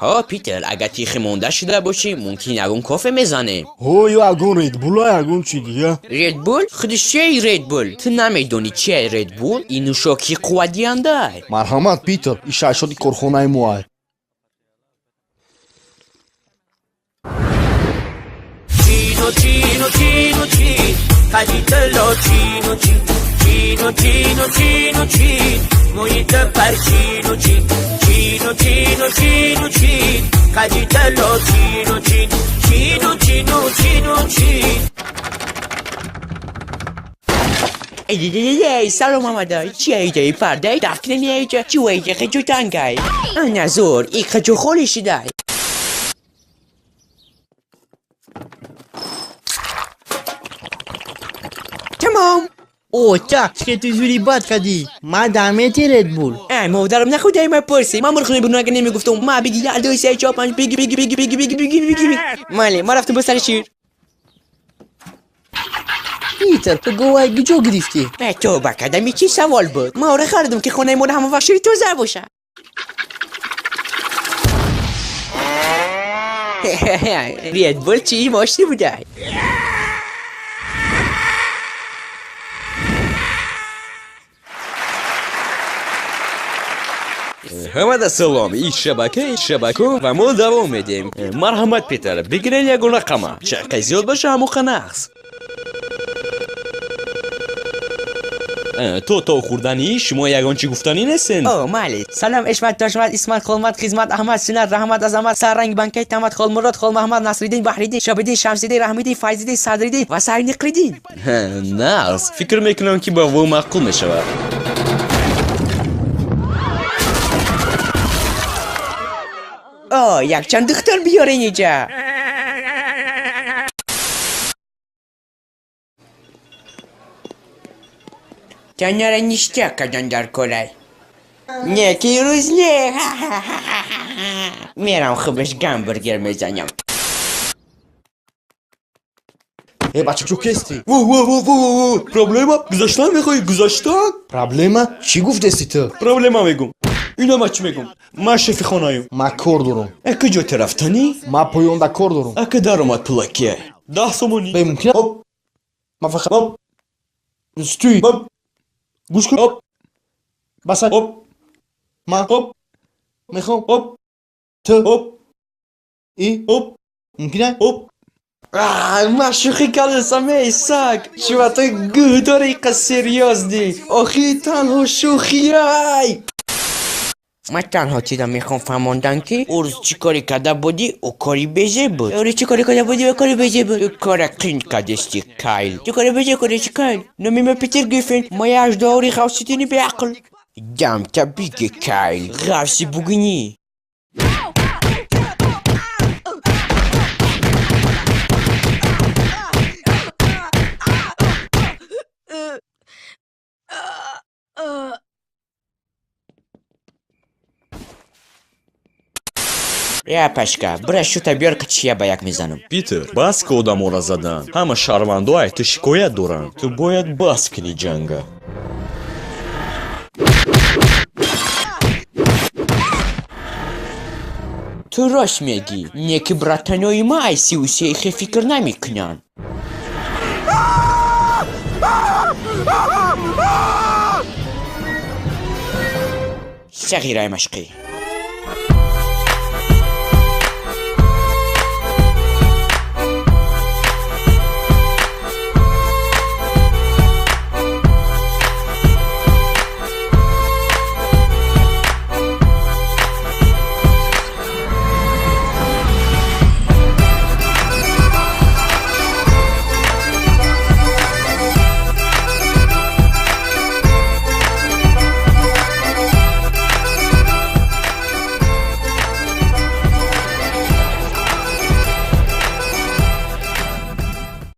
Ҳо, Питер, агар тихи монда шуда бошӣ, мумкин ягон кофе мезанем. Ҳо, ё ягон Редбула, ягон чи дига. Редбул? Худиш чиай Редбул? Ту намедонӣ чиай Редбул? Ин нӯшокии қувватдиҳандай. Марҳамат, Питер, ин шашоти корхонаи мо ай. Чину чину чину чин, қадитало чину чин, чину чину чину чин, муҳита пар чину чин, чину чину чину чин, қадитало чину чин, чину чину чину чин. Эй, салом омада. Чи айҷаи пардай дафтани айҷа, чи вайҷа хеҷу тангай. Ана зор, и хеҷу холи шидай. Тамом. О, так, чӣ ту зури бад кардӣ? Ма дамети Редбул. Ай, модарам нахудай ма пурси. Ма мурхуни бурнага намегуфтум. Ма биги як, ду, се, чор, панҷ, биги, биги, биги, биги, биги, биги, биги. Мале, ма рафтум ба сари шир. Питер, ту говай куҷо гирифтӣ? Э, тоба кардам, чӣ савол буд? Ма ора харидам, ки хонаи мо ҳама вақт шири тоза боша. Редбул чӣ мошини будай? Ҳамада салом, ин шабакаи шабаку ва мо давом медиҳем. Марҳамат, Питер, бигирен ягон рақама. Чаққай зиёд боша, ҳамоқа нағз. То хӯрдани шумо ягон чӣ гуфтанӣ нестен? О, майли. Салом, Ишмат, Тошмат, Исмат, Холмат, Хизмат, Аҳмад, Сунат, Раҳмат, Азамат, Сарранг, Банкай, Тамат, Холмурод, Холмаҳмад, Насриддин, Баҳриддин, Шобиддин, Шамсиддин, Раҳмиддин, Файзиддин, Садриддин ва Сарниқриддин. Нағз, фикр мекунам, ки ба во маъқул мешавад. О, якчанд духтар биёрен иҷа. Танара ништяк кардан дар корай. Не, ки рӯз не. Мерам хубаш гамбургер мезанам. Э, бача, чӯ кестӣ? Во, во, во, во, во, проблема? Гузаштан мехоҳӣ, гузаштан? Проблема? Чӣ гуфтести ту? Проблема мегум. Ино ма чӣ мегум? Ман шефи хонаем. Ман кор дорам. Э, куҷо ту рафтанӣ? Ман поёнда кор дорам. Ака даромад пулакия. 10 сомонӣ. Бе, мумкин? Хоп. Ман фақат Хоп. Стой. Хоп. Гӯш кун. Хоп. Баса. Хоп. Ман Хоп. мехоҳам. Хоп. Ту. Хоп. И. Хоп. Мумкин? Хоп. Ман шӯхӣ кардасам, эй саг. Чува ту гӯ дори иқа серьёзный? Охи танҳо шӯхиай. Ман танҳо чиза мехоҳам фаҳмондан, ки ӯ рӯз чӣ коре карда будӣ, ӯ кори безе буд. Ӯ рӯз чӣ коре карда будӣ, ӯ кори безе буд. Ӯ кора қинд кардести, Кайл. Чӣ коре безе кардести, Кайл? Номи ман Питер Гриффин, ма аждаҳори ғавсиддини беақл. Дамта биге, Кайл, ғавси бугинӣ. Я пашка, бира шута биёр, ки чия ба як мезанам. Питер, бас ки одаморо задан. Ҳама шаҳрвандо ай ту шикоят доранд. Ту бояд бас кунӣ ҷанга. Ту рост мегӣ, не ки братанои ма ай сиву сеихе фикр намекунанд. Сағираи машқӣ.